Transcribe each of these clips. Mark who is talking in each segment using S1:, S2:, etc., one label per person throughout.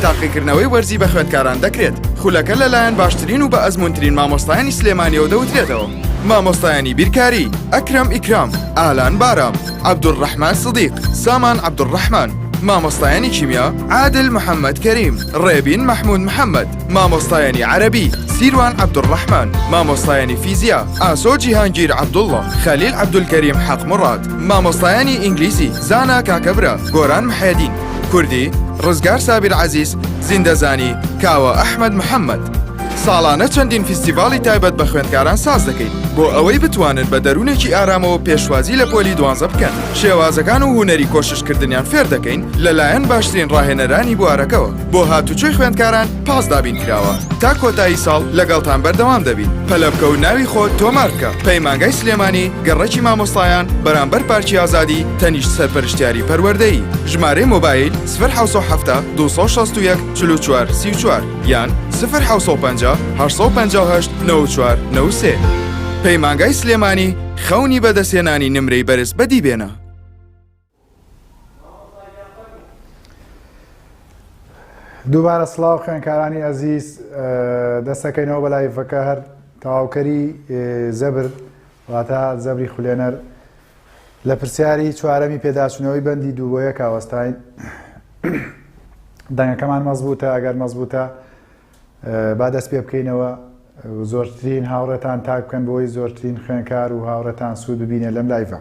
S1: تاقیکردنەوەی وەرزی بە خوێندکاران دەکرێت. خولەکە لەلایەن باشترین و بە ئەزموونترین مامۆستایانی سلێمانیەوە دەوترێتەوە. مامۆستایانی بیرکاری، ئەکرەم ئیکرام، ئالان بارام، عەبدولڕەحمان سدیق، سامان عەبدولڕەحمان. مامۆستایانی کیمیا، عادل محەمەد کەریم، ڕێبین مەحمود محەمەد. مامۆستایانی عەرەبی، سیروان عەبدولڕەحمان. مامۆستایانی فیزیا، ئاسۆ جیهانگیر عەبدوڵڵا، خەلیل عەبدولکەریم حەق موڕاد. مامۆستایانی ئینگلیزی، زانا کاکەبرا، گۆران محێدین. کوردی، ڕزگار سابیر عەزیز، زیندەزانی، کاوە ئەحمەد محەمەد. ساڵانە چەندین فیستیڤاڵی تایبەت بە خوێندکاران ساز دەکەین بۆ ئەوەی بتوانن بە دەروونێکی ئارامەوە پێشوازی لە پۆلی دوانزە بکەن، شێوازەکان و هونەری کۆششکردنیان فێر دەکەین لەلایەن باشترین ڕاهێنەرانی بوارەکەوە. بۆ هاتوچۆی خوێندکاران پاس دابین کراوە. تا کۆتایی ساڵ لەگەڵتان بەردەوام دەبین. پەلە بکە و ناوی خۆت تۆمار بکە. پەیمانگای سلێمانی، گەڕەکی مامۆستایان، بەرامبەر پارکی ئازادی، تەنیشت سەرپەرشتیاری پەروەردەیی. ژمارەی مۆبایل، 0 770 261 44 34 یان 0 750 858 94 93. پەیمانگای سلێمانی، خەونی بەدەستهێنانی نمرەی بەرز بەدی بێنە.
S2: دووبارە سڵاو خوێنکارانی ئەزیز دەستەکەینەوە بە لایڤەکە هەر تەواوکەری زەبر واتە زەبری خولێنەر لە پرسیاری چوارەمی پێداچوونەوەی بەندی دوو بۆ یەک ئاوەستاین دەنگەکەمان مەزبووتە ئەگەر مەزبووتە با دەست پێ بکەینەوە زۆرترین هاوڕێتان tag بکەن بۆی زۆرترین خوێنکار و هاوڕێتان سوود ببینێ لەم live ە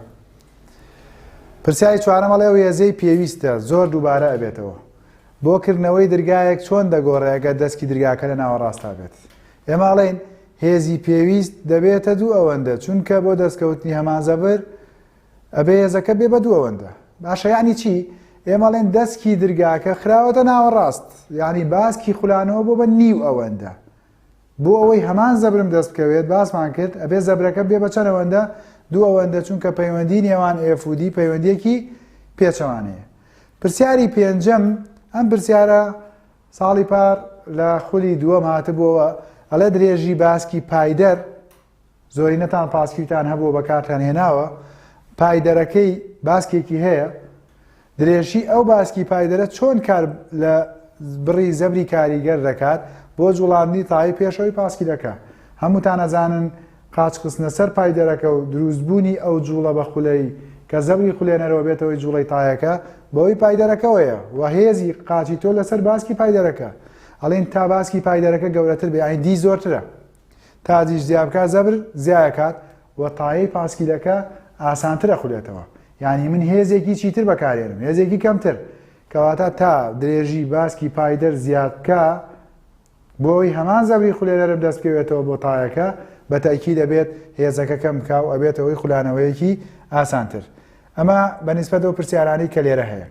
S2: پرسیاری چوارەم ئەڵێ ئەو هێزەی پێویستە زۆر دووبارە ئەبێتەوە بۆ کردنەوەی درگایەک چۆن دەگۆڕێ ئەگەر دەسکی درگاکە لە ناوەڕاستا بێت ئێمە ئەڵێین هێزی پێویست دەبێتە دوو ئەوەندە چونکە بۆ دەستکەوتنی هەمان زەبر ئەبێ هێزەکە بێ بە دوو ئەوەندە باشە یعنی چی ئێمە ئەڵێن دەسکی درگاکە خراوەتە ناوەڕاست یعنی باسکی خولانەوە بۆ بە نیو ئەوەندە بۆ ئەوەی هەمان زەبرم دەست بکەوێت باسمان کرد ئەبێ زەبرەکە بێ بە چەند ئەوەندە دوو ئەوەندە چونکە پەیوەندی نێوان F و D پەیوەندیەکی پێچەوانەیە پرسیاری پێنجەم ئەم پرسیارە ساڵی پار لە خولی دووەم هاتبووەوە ئەڵێ درێژی باسکی پایدەر زۆرینەتان پاسکیلتان هەبووە بەکارتان هێناوە پایدەرەکەی باسکێکی هەیە درێژی ئەو باسکی پایدەرە چۆن کار لە بڕی زەبری کاریگەر دەکات بۆ جوڵاندنی تای پێشەوەی پاسکیلەکە هەمووتان ئەزانن قاچ خستنە سەر پایدەرەکە و دروستبوونی ئەو جوڵە بە خولەی کە زەبری خولێنەرەوە بێتەوەی جوڵەی تایەکە بەوەی پایدەرەکەوەیە و هێزی قاچی تۆ لەسەر باسکی پایدەرەکە ئەڵێن تا باسکی پایدەرەکە گەورەتر بێ ئەین دی زۆرترە تاجیش زیا بکات زەبر زیایەکات و تایەی پاسکیلەکە ئاسانتر ئەخولێتەوە یعنی من هێزێکی چیتر بەکارێنم هێزێکی کەمتر کەواتە تا درێژی باسکی پایدەر زیاد بکە بۆی هەمان زەبری خولێنەرم دەست بکەوێتەوە بۆ تایەکە بە تەئکید ئەبێت هێزەکە کەم بکا و ئەبێتەوەی خولانەوەیەکی ئاسانتر ئەمە بە نیسبەت ئەو پرسیارانەی کە لێرە هەیە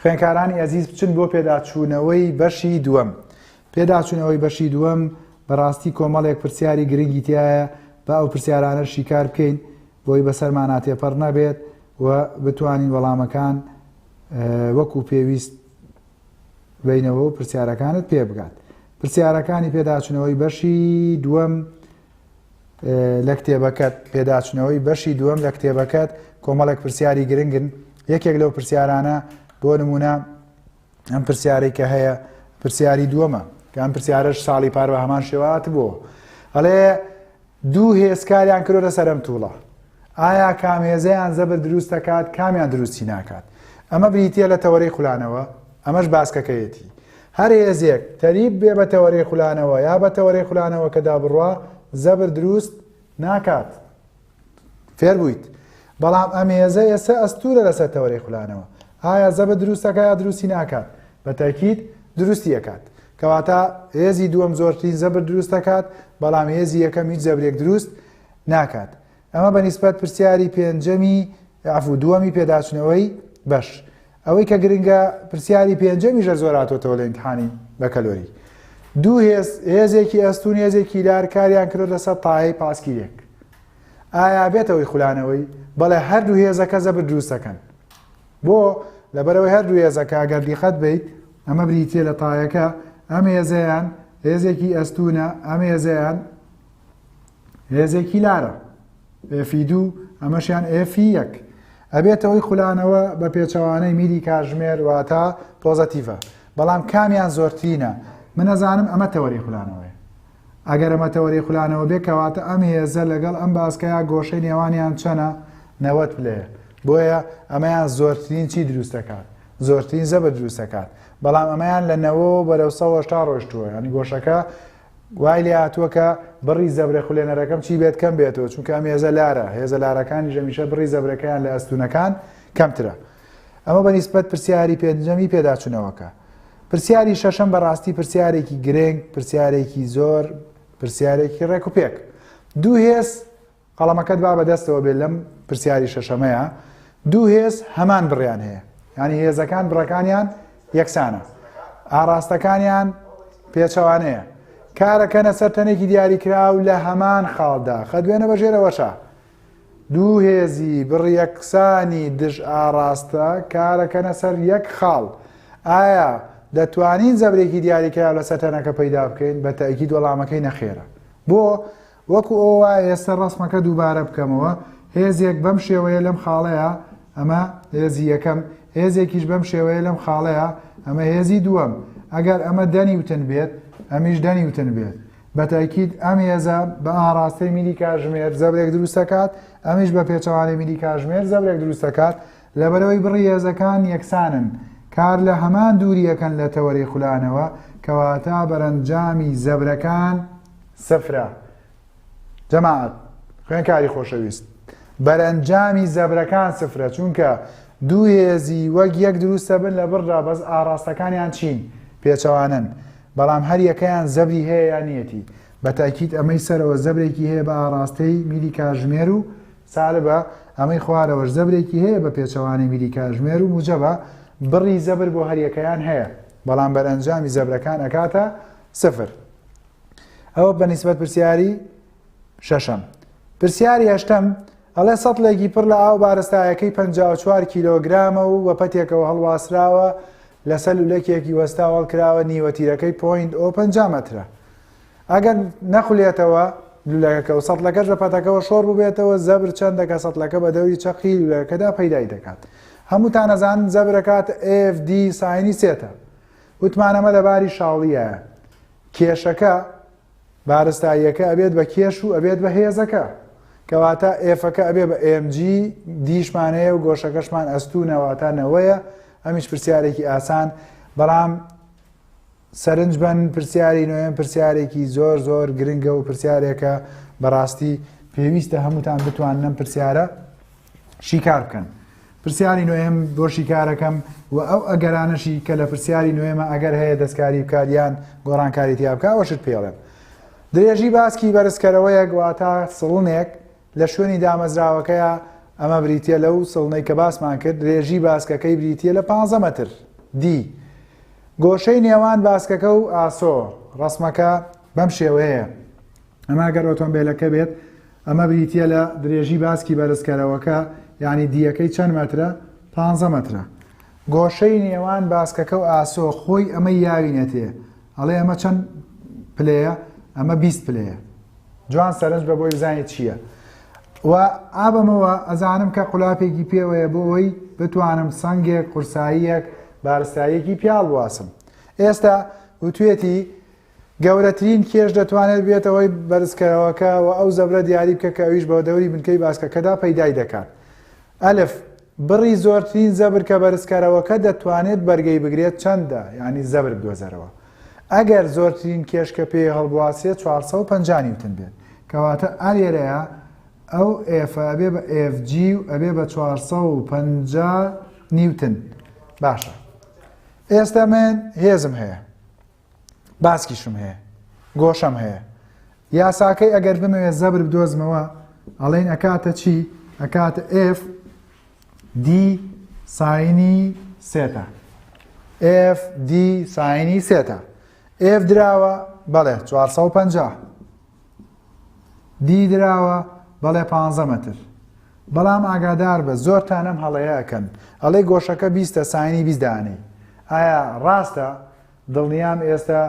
S2: خوێنکارانی ئەزیز بچن بۆ پێداچوونەوەی بەشی دووەم پێداچوونەوەی بەشی دووەم بەڕاستی کۆمەڵێک پرسیاری گرنگی تایە با ئەو پرسیارانە شیکار بکەین بۆی بەسەرمانا تێپەڕ نەبێت و بتوانین وەڵامەکان وەکو پێویست بینەوە و پرسیارەکانت پێ بگات. پرسیارەکانی پێداچونەوەی بەشی دووەم لە کتێبەکەت پێداچونەوەی بەشی دووەم لە کتێبەکەت کۆمەڵێک پرسیاری گرنگن یەکێک لەو پرسیارانە بۆ نمونە ئەم پرسیارەی کە هەیە پرسیاری دووەمە کە ئەم پرسیارەش ساڵی پار بە هەمان شێوات بووە ئەڵێ دوو هێز کاریان کردۆتە سەر ئەم توڵە ئایا کام هێزەیان زەبر دروست دەکات کامیان دروستی ناکات ئەمە بریتە لە تەوەرەی خولانەوە ئەمەش باسکەکەیەتی هەر هێزێک تەریب بێ بە تەوەرەی خولانەوە یا بە تەوەرەی خولانەوە کە دابڕوا زەبر دروست ناکات فێر بوویت بەڵام ئەم هێزە ئێستا ئەستورە لەسەر تەوەرەی خولانەوە ئایا زەبر دروستەکە یا دروستی ناکات بە تاکیید دروستی ئەکات کەواتە هێزی دووەم زۆرترین زەبر دروست دەکات بەڵام هێزی یەکەم هیچ زەبرێک دروست ناکات ئەمە بە نیسبەت پرسیاری پێنجەمی عفو دووەمی پێداچنەوەی بەش ئەوەی کە گرنگە پرسیاری پێنجەمی ژە زۆر هاتۆتەوە لە ئیمتحانی بەکەلۆری دوو هێز هێزێکی ئەستون هێزێکی لار کاریان کرد لەسەر تایەی پاسکیلێک ئایا بێتەوەی خولانەوەی بەڵێ هەردوو هێزەکە زەبر دروست دەکەن بۆ؟ لەبەرئەوەی هەردوو هێزەکە ئەگەر دیقەت بەیت ئەمە بریتیە لە تایەکە ئەم هێزەیان هێزێکی ئەستونە ئەم هێزەیان هێزێکی لارە F ی دوو ئەمەشیان F ی یەک ئەبێتەوەی خولانەوە بە پێچەوانەی میری کاژمێر واتە پۆزەتیڤە. بەڵام کامیان زۆرترینە؟ من ئەزانم ئەمە تەوەرەی خولانەوەیە. ئەگەر ئەمە تەوەرەی خولانەوە بێ کەواتە ئەم هێزە لەگەڵ ئەم باسکەیا گۆشەی نێوانیان چەنە؟ 90 پلەیە. بۆیە ئەمەیان زۆرترین چی دروست دەکات؟ زۆرترین زەبر دروست دەکات. بەڵام ئەمەیان لە نەوەوە بەرەو 180 ڕۆیشتووە، یانی گۆشەکە وای لێ هاتووە کە بڕی زەبرە خولێنەرەکەم چی بێت کەم بێتەوە، چونکە ئەم هێزە لارە، هێزە لارەکانیش هەمیشە بڕی زەبرەکەیان لە ئەستوونەکان کەمترە. ئەمە بە نیسبەت پرسیاری پێنجەمی پێداچوونەوەکە. پرسیاری شەشەم بەڕاستی پرسیارێکی گرنگ، پرسیارێکی زۆر، پرسیارێکی ڕێک و پێک. دوو هێز، قەڵەمەکەت با بەدەستەوە بێت لەم پرسیاری شەشەمەیە، دوو هێز هەمان بڕیان هەیە. یعنی هێزەکان بڕەکانیان یەکسانە. ئاڕاستەکانیان پێچەوانەیە. کارەکەنە سەر تەنێکی دیاریکراو لە هەمان خاڵدا. خەدوێنە بە ژێرەوەشە. دوو هێزی بڕیەکسانی دژ ئاڕاستە کارەکەنە سەر یەک خاڵ. ئایا دەتوانین زەبرێکی دیاریکراو لەسەر تەنەکە پەیدا بکەین؟ بە تەئکید وەڵامەکەی نەخێرە. بۆ؟ وەکو ئەوە وایە ئێستا ڕەسمەکە دووبارە بکەمەوە، هێزێک بەم شێوەیە لەم خاڵەیە، ئەمە هێزی یەکەم، هێزێکیش بەم شێوەیە لەم خاڵەیە، ئەمە هێزی دووەم. ئەگەر ئەمە دە نیوتن بێت، ئەمیش دە نیوتن بێت. بە تەئکید ئەم هێزە بە ئاڕاستەی میلی کاژمێر زەبرێک دروست دەکات، ئەمیش بە پێچەوانەی میلی کاژمێر زەبرێک دروست دەکات، لەبەرئەوەی بڕی هێزەکان یەکسانن، کار لە هەمان دووری ئەکەن لە تەوەرەی خولانەوە، کەواتە بەرەنجامی زەبرەکان سفرە. جەماعەت، خوێندکاری خۆشەویست، بەرەنجامی زەبرەکان سفرە، چونکە دوو هێزی وەک یەک دروست دەبن لە بڕدا بەس ئاڕاستەکانیان چین؟ پێچەوانەن. بەڵام هەر یەکەیان زەبری هەیە یان نیەتی؟ بە تەئکید ئەمەی سەرەوە زەبرێکی هەیە بە ئاڕاستەی میلی کاژمێر و سالبە، ئەمەی خوارەوەش زەبرێکی هەیە بە پێچەوانەی میلی کاژمێر و موجەبە، بڕی زەبر بۆ هەر یەکەیان هەیە، بەڵام بەرئەنجامی زەبرەکان ئەکاتە سفر. ئەوە بە نیسبەت پرسیاری شەشەم. پرسیاری هەشتەم ئەڵێ سەتڵێکی پڕ لە ئاو بارستایەکەی 54 کیلۆگرامە و بە پەتێکەوە هەڵواسراوە لەسەر لولەکێکی وەستاو هەڵکراوە نیوە تیرەکەی point o 50 مەترە. ئەگەر نەخولێتەوە لولەکەکە و سەتڵەکەش بە پەتەکەوە شۆڕ بووبێتەوە زەبر چەندە کە سەتڵەکە بە دەوری چەقی لولەکەدا پەیدای دەکات. هەمووتان ئەزانن زەبرەکات FD sine ی theta. وتمان ئەمە لە باری شاڵییە. کێشەکە، بارستاییەکە ئەبێت بە کێش و ئەبێت بە هێزەکە. کەواتە F ەکە ئەبێ بە MG، D شمان هەیە و گۆشەکەشمان ئەستوونە واتە نەوەیە. ئەمیش پرسیارێکی ئاسان، بەڵام سەرنج بەن پرسیاری نۆیەم پرسیارێکی زۆر زۆر گرنگە و پرسیارێکە بەڕاستی پێویستە هەمووتان بتوانن ئەم پرسیارە شیکار بکەن. پرسیاری نۆیەم بۆ شیکارەکەم و ئەو ئەگەرانەشی کە لە پرسیاری نۆیەمە ئەگەر هەیە دەستکاری بکات یان گۆڕانکاری تیا بکات ئەوەشت پێڵێم. درێژی باسکی بەرزکەرەوەیەک واتە سڵنێک لە شوێنی دامەزراوەکەیە ئەمە بریتە لەو سڵنەی کە باسمان کرد درێژی باسکەکەی بریتە لە 15 مەتر دی گۆشەی نێوان باسکەکە و ئاسۆ ڕسمەکە بەم شێوەیە ئەمە گەر ئۆتۆمبیلەکە بێت ئەمە بریتییە لە درێژی باسکی بەرزکەرەوەکە یانی D ەکەی چەند مەترە؟ پانزە مەترە. گۆشەی نێوان باسکەکە و ئاسۆ خۆی ئەمەی یاوینەتێ ئەڵێ ئەمە چەند پلەیە؟ ئەمە 20 پلەیە. جوان سەرنج بە بۆی بزانیت چییە. و ئابەمەوە ئەزانم کە قولاپێکی پێوەیە بۆ ئەوەی بتوانم سەنگێک، قورساییەک، بارستاییەکی پیاڵ بواسم. ئێستا وتوێتی گەورەترین کێش دەتوانێت ببێتە هۆی بەرزکەرەوەکە و ئەو زەبرە دیاری بکە کە ئەویش بە دەوری بنکەی باسکەکەدا پەیدای دەکات. ئەلف، بڕی زۆرترین زەبر کە بەرزکەرەوەکە دەتوانێت بەرگەی بگرێت چەندە؟ یانی زەبر بدۆزەرەوە. ئەگەر زۆرترین کێش کە پێی هەڵبواسرێت 450 نیوتن بێت. کەواتە ئا لێرەیە ئەو F ە ئەبێ بە FG و ئەبێ بە 450 نیوتن. باشە. ئێستا من هێزم هەیە. باسکیشم هەیە گۆشەم هەیە یاساکەی ئەگەر بمەوێت زەبر بدۆزمەوە ئەڵێن ئەکاتە چی ئەکاتە F D sine ی theta F D sine ی theta F دراوە بەڵێ 450 D دراوە بەڵێ 15 مەتر بەڵام ئاگادار بە زۆرتان ئەم هەڵەیە ئەکەن ئەڵێ گۆشەکە بیستە sine ی بیست دانەی ئایا ڕاستە دڵنیام ئێستا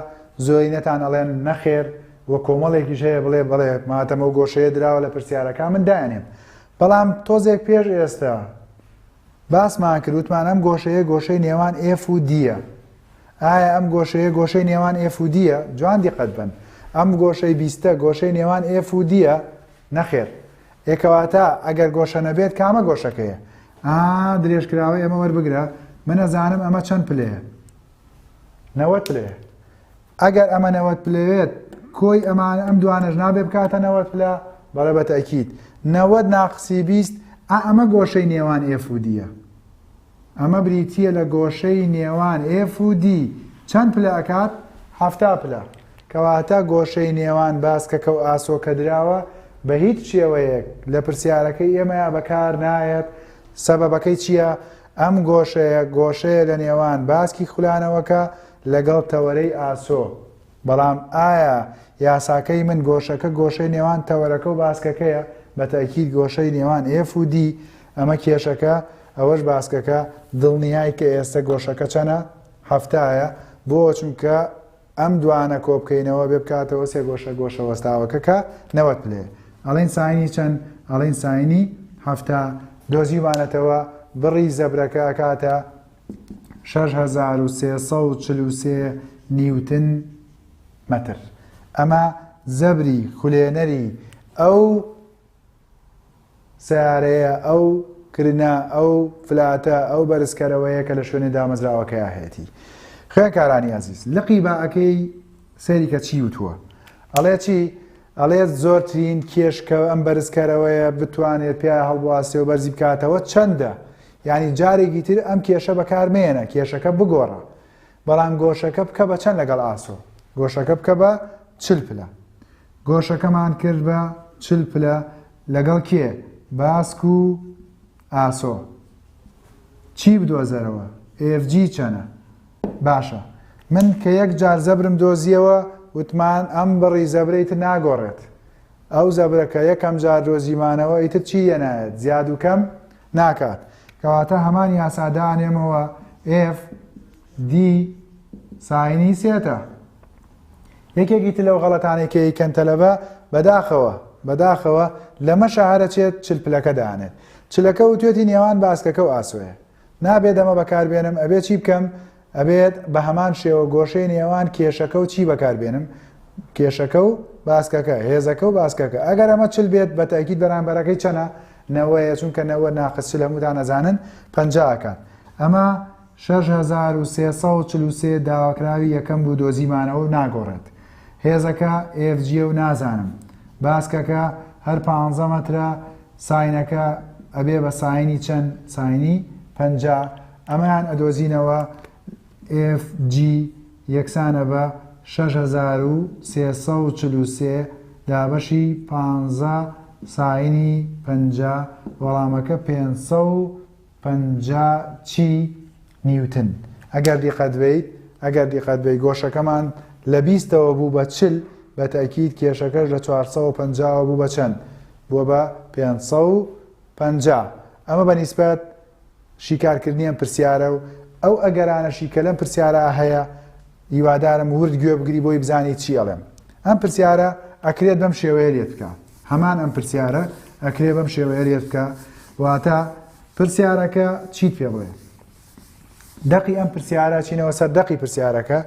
S2: زۆرینەتان ئەڵێن نەخێر و کۆمەڵێکیش هەیە بڵێ بەڵێ ماتەم ئەو گۆشەیە دراوە لە پرسیارەکان من دایانێم بەڵام تۆزێک پێش ئێستا باسمان کرد وتمان ئەم گۆشەیە گۆشەی نێوان F و D یە. ئایا ئەم گۆشەیە گۆشەی نێوان F و D یە؟ جوان دیقەت بەن. ئەم گۆشەی بیستە گۆشەی نێوان F و D یە؟ نەخێر. ئێ کەواتە ئەگەر گۆشە نەبێت کامە گۆشەکەیە؟ ئا درێژکراوەی ئەمە وەربگرە، من ئەزانم ئەمە چەند پلەیە؟ 90 پلەیە. ئەگەر ئەمە 90 پلەیەت کۆی ئەمان ئەم دوانەش نابێ بکاتە 90 پلە؟ بەڵێ بە تەئکید. 90 ناقسی 20 ئا ئەمە گۆشەی نێوان F و D یە. ئەمە بریتییە لە گۆشەی نێوان F و D چەند پلە ئەکات؟ 70 پلە. کەواتە گۆشەی نێوان باسکەکە و ئاسۆکە دراوە بە هیچ شێوەیەک لە پرسیارەکەی ئێمەیا بەکار نایەت، سەبەبەکەی چییە؟ ئەم گۆشەیە گۆشەیە لە نێوان باسکی خولانەوەکە لەگەڵ تەوەرەی ئاسۆ، بەڵام ئایا یاساکەی من گۆشەکە گۆشەی نێوان تەوەرەکە و باسکەکەیە؟ بە تەئکید گۆشەی نێوان F و D، ئەمە کێشەکە، ئەوەش باسکەکە، دڵنیای کە ئێستە گۆشەکە چەنە؟ حەفتایە، بۆ؟ چونکە ئەم دوانە کۆبکەینەوە بێ بکاتەوە سێ گۆشە گۆشە وەستاوەکە کە 90 پلەیە. ئەڵێین ساینی چەند؟ ئەڵێین ساینی 70. دۆزیومانەتەوە بڕی زەبرەکە ئەکاتە 6343 نیوتن مەتر. ئەمە زەبری خولێنەری ئەو سەیارەیە، ئەو کرنە، ئەو فلاتە، ئەو بەرزکەرەوەیە کە لە شوێنی دامەزراوەکەیا هەیەتی. خوێندکارانی ئازیز، لقی باەکەی سەیری کە چی وتووە. ئەڵێ چی؟ ئەڵێ زۆرترین کێش کە ئەم بەرزکەرەوەیە بتوانێت پیا هەڵبواسێ و بەرزی بکاتەوە چەندە؟ یعنی جارێکی تر ئەم کێشە بەکارمێنە، کێشەکە بگۆڕە. بەڵام گۆشەکە بکە بە چەند لەگەڵ ئاسۆ؟ گۆشەکە بکە بە 40 پلە. گۆشەکەمان کرد بە 40 پلە لەگەڵ کێ؟ باسک و ئاسۆ. چی بدۆزەرەوە؟ FG چەنە؟ باشە من کە یەک جار زەبرم دۆزیەوە وتمان ئەم بڕی زەبرەی تر ناگۆڕێت. ئەو زەبرە کە یەکەم جار دۆزیمانەوە ئیتر چی لێ نایەت زیاد و کەم ناکات. کەواتە هەمان یاسا دانێمەوە F D sine ی theta. یەکێکی تر لەو غەڵەتانەی کە ئەیکەن تەلەبە بەداخەوە بەداخەوە لەمەشا هەرەچێت 40 پلەکە دانێت. چلەکە وتوێتی نێوان باسکەکە و ئاسۆیە. نابێت ئەمە بەکاربێنم ئەبێت چی بکەم؟ ئەبێت بە هەمان شێوە گۆشەی نێوان کێشەکە و چی بەکاربێنم؟ کێشەکە و باسکەکە، هێزەکە و باسکەکە. ئەگەر ئەمە 40 بێت بە تەئکید بەرامبەرەکەی چەنە؟ نەوەیە، چونکە نەوە ناقس 40 هەمووتان ئەزانن 50 ئەکات. ئەمە 6343 داواکراوی یەکەم بوو دۆزیمانەوە و ناگۆڕێت. هێزەکە FG و نازانم. باسکەکە هەر 15 مەترە، sine ەکە ئەبێ بە sine ی چەند؟ sine ی 50. ئەمەیان ئەدۆزینەوە FG یەکسانە بە 6343 دابەشی 15 sine ی 50، وەڵامەکە 550 چی نیوتن. ئەگەر دیقەت بەیت ئەگەر دیقەت بەی گۆشەکەمان لە بیستەوە بوو بە 40، بە تەئکید کێشەکەش لە 450ەوە بوو بە چەند؟ بووە بە 550. ئەمە بە نیسبەت شیکارکردنی ئەم پرسیارە و ئەو ئەگەرانەشی کە لەم پرسیارە هەیە. هیوادارم ورد گوێ بگری بۆی بزانی چی ئەڵێم. ئەم پرسیارە ئەکرێت بەم شێوەیە لێت بکە. هەمان ئەم پرسیارە ئەکرێ بەم شێوەیە لێت بکە، واتە پرسیارەکە چیت پێ بڵێ؟ دەقی ئەم پرسیارە چینەوە سەر دەقی پرسیارەکە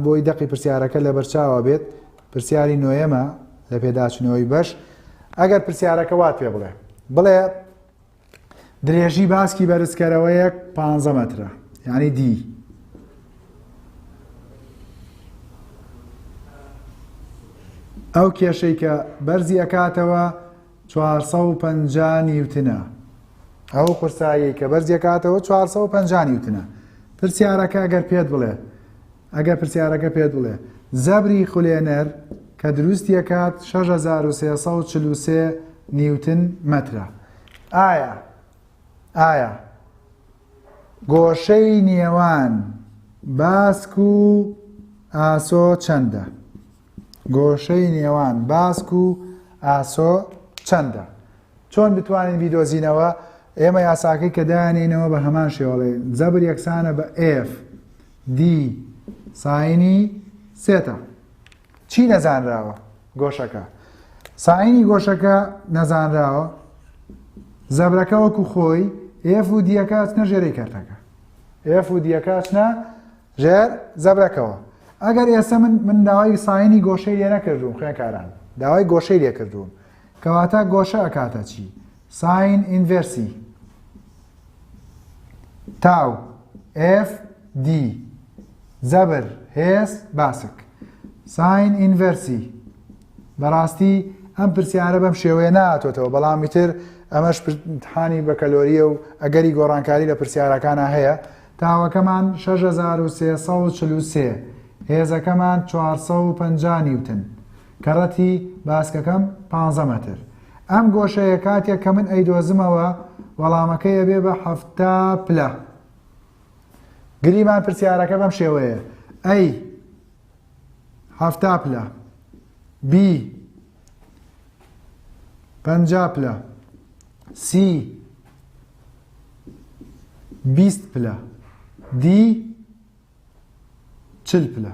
S2: بۆی دەقی پرسیارەکە لەبەرچاوە بێت. پرسیاری نۆیەمە لە پێداچنەوەی بەش. ئەگەر پرسیارەکە وات پێ بڵێ، بڵێ درێژی باسکی بەرزکەرەوەیەک 15 مەترە، یعنی D، ئەو کێشەی کە بەرزی ئەکاتەوە 450 نیوتنە، ئەو قورسایی کە بەرزی ئەکاتەوە 450 نیوتنە. پرسیارەکە ئەگەر پێت بڵێ، ئەگەر پرسیارەکە پێت بڵێ زەبری خولێنەر کە دروستی ئەکات 6343 نیوتن مەترە، ئایا ئایا گۆشەی نێوان باسک و ئاسۆ چەندە؟ گۆشەی نێوان باسک و ئاسۆ چەندە؟ چۆن بتوانین بیدۆزینەوە؟ ئێمە یاساکەی کە دایانینەوە بە هەمان شێوەڵێ زەبر یەکسانە بە F D sine ی theta. چی نەزانراوە؟ گۆشەکە. sine ی گۆشەکە نەزانراوە. زەبرەکە وەکو خۆی، F و D یەکە ئەچنە ژێرەی کەرتەکە. F و D یەکە ئەچنە ژێر زەبرەکەوە. ئەگەر ئێستا من من داوای sine ی گۆشەی لێ نەکردووم خوێنکاران داوای گۆشەی لێ کردووم کەواتە گۆشە ئەکاتە چی؟ sine inverse ی tau F D زەبر هێز باسک sine inverse ی بەڕاستی ئەم پرسیارە بەم شێوەیە ناتۆتەوە بەڵام ئیتر ئەمەش امتحانی بەکەلۆریە و ئەگەری گۆڕانکاری لە پرسیارەکانە هەیە tau ەکەمان 6343 هێزەکەمان 450 نیوتن کەڕەتی باسکەکەم 15 مەتر ئەم گۆشەیە کاتێک کە من ئەیدۆزمەوە وەڵامەکەی ئەبێ بە 70 پلە گریمان پرسیارەکە بەم شێوەیە A 70 پلە B 50 پلە C 20 پلە D 40 پلە.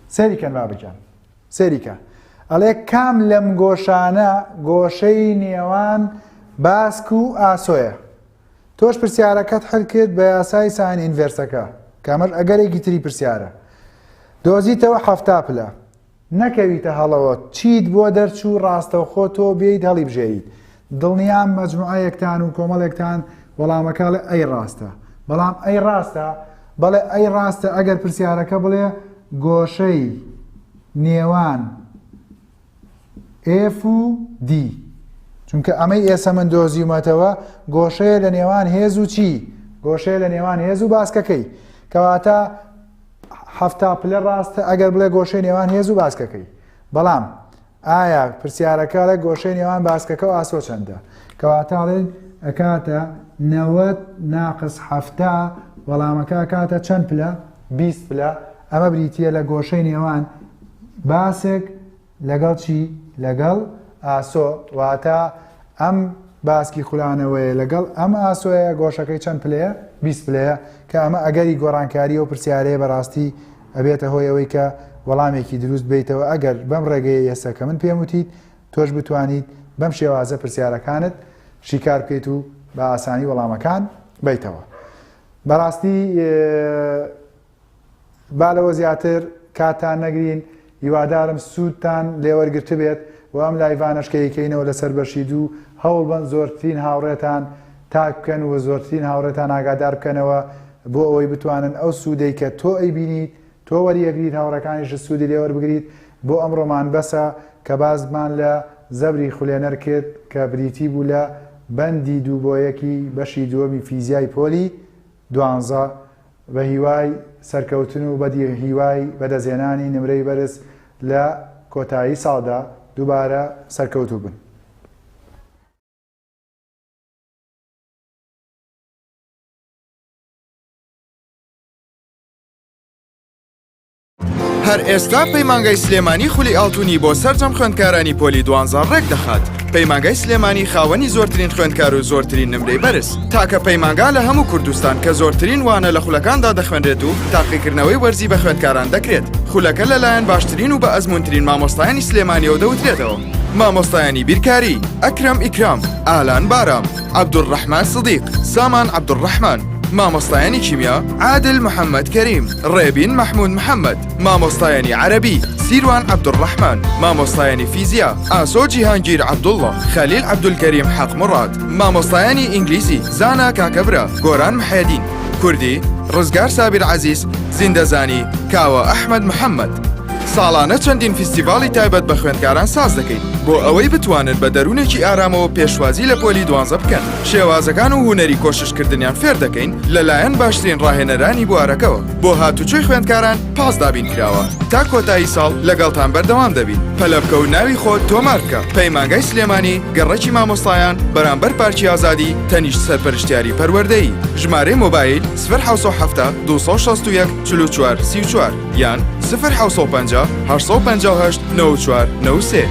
S2: سەیری کەن بابەگیان سەیری کە ئەڵێ کام لەم گۆشانە گۆشەی نێوان باسک و ئاسۆیە تۆش پرسیارەکەت حل کرد بە یاسای sine inverse ەکە کە ئەمەش ئەگەرێکی تری پرسیارە دۆزیتەوە 70 پلە نەکەویتە هەڵەوە چیت بۆ دەرچوو ڕاستەوخۆ تۆ بێیت هەڵیبژێریت دڵنیام مەجموعەیەکتان و کۆمەڵێکتان وەڵامەکە ئەڵێ A ڕاستە بەڵام A ڕاستە بەڵێ A ڕاستە ئەگەر پرسیارەکە بڵێ گۆشەی نێوان F و D چونکە ئەمەی ئێسە من دۆزیومەتەوە گۆشەیە لە نێوان هێز و چی گۆشەیە لە نێوان هێز و باسکەکەی کەواتە 70 پلە ڕاستە ئەگەر بڵێ گۆشەی نێوان هێز و باسکەکەی بەڵام ئایا پرسیارەکە ئەڵێ گۆشەی نێوان باسکەکە و ئاسۆ چەندە؟ کەواتە ئەڵێن ئەکاتە 90 ناقس 70 وەڵامەکە ئەکاتە چەند پلە؟ 20 پلە. ئەمە بریتییە لە گۆشەی نێوان باسک لەگەڵ چی؟ لەگەڵ ئاسۆ. واتە ئەم باسکی خولانەوەیە لەگەڵ ئەم ئاسۆیە گۆشەکەی چەند پلەیە؟ 20 پلەیە کە ئەمە ئەگەری گۆڕانکاری ئەو پرسیارەیە بەڕاستی ئەبێتە هۆی ئەوەی کە وەڵامێکی دروست بەیتەوە ئەگەر بەم ڕێگەیەی ئێستا کە من پێم وتیت تۆش بتوانیت بەم شێوازە پرسیارەکانت شیکار بکەیت و بە ئاسانی وەڵامەکان بەیتەوە. بەڕاستی با لەوە زیاتر کاتتان نەگرین هیوادارم سوودتان لێوەرگرتبێت و ئەم live انەش کە یکەینەوە لەسەر بەشی دوو هەوڵبەن زۆرترین هاوڕێتان tag بکەن و زۆرترین هاوڕێتان ئاگادار بکەنەوە بۆ ئەوەی بتوانن ئەو سوودەی کە تۆ ئەیبینیت تۆ وەریەگریت هاوڕێکانیشت سوودی لێ وەربگریت بۆ ئەمڕۆمان بەسە کە باسمان لە زەبری خولێنەر کرد کە بریتی بوو لە بەندی دوو بۆ یەکی بەشی دووەمی فیزیای پۆلی دوانزە بە هیوای سەرکەوتن و بە هیوای بەدەستهێنانی نمرەی بەرز لە کۆتایی ساڵدا دووبارە سەرکەوتوو بن.
S1: هەر ئێستا پەیمانگای سلێمانی خولی ئاڵتونی بۆ سەرجەم خوێندکارانی پۆلی دوانزە ڕێک دەخات. پەیمانگای سلێمانی خاوەنی زۆرترین خوێندکار و زۆرترین نمرەی بەرز. تاکە پەیمانگا لە هەموو کوردستان کە زۆرترین وانە لە خولەکاندا دەخوێنرێت و تاقیکردنەوەی وەرزی بە خوێندکاران دەکرێت. خولەکە لەلایەن باشترین و بە ئەزموونترین مامۆستایانی سلێمانیەوە دەوترێتەوە. مامۆستایانی بیرکاری، ئەکرەم ئیکرام، ئالان بارام، عەبدولڕەحمان سدیق، سامان عەبدولڕەحمان، مامۆستایانی کیمیا، عادل محەممەد کەریم، ڕێبین مەحموود محەممەد، مامۆستایانی عەرەبی، سیروان عەبدولڕەحمان، مامۆستایانی فیزیا، ئاسۆ جیهانگیر عەبدوڵڵا، خەلیل عەبدولکەریم حەق موراد، مامۆستایانی ئینگلیزی، زانا کاکەبرا، گۆران محێدین، کوردی، ڕزگار سابیر عەزیز، زیندەزانی، کاوە ئەحمەد محەممەد. ساڵانە چەندین فیستیڤاڵی تایبەت بە خوێندکاران ساز دەکەین بۆ ئەوەی بتوانن بە دەروونێکی ئارامەوە پێشوازی لە پۆلی دوانزە بکەن، شێوازەکان و هونەری کۆششکردنیان فێر دەکەین لەلایەن باشترین ڕاهێنەرانی بوارەکەوە. بۆ هاتوچۆی خوێندکاران پاس دابین کراوە. تا کۆتایی ساڵ لەگەڵتان بەردەوام دەبین. پەلە بکە و ناوی خۆت تۆمار بکە. پەیمانگای سلێمانی، گەڕەکی مامۆستایان، بەرامبەر پارکی ئازادی، تەنیشت سەرپەرشتیاری پەروەردەیی. ژمارەی مۆبایل، 0 770 261 44 34. یان 0 750 858 94 93.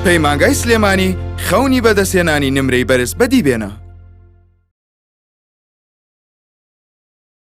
S1: پەیمانگای سلێمانی خەونی بەدەستهێنانی نمرەی بەرز بەدی بێنە.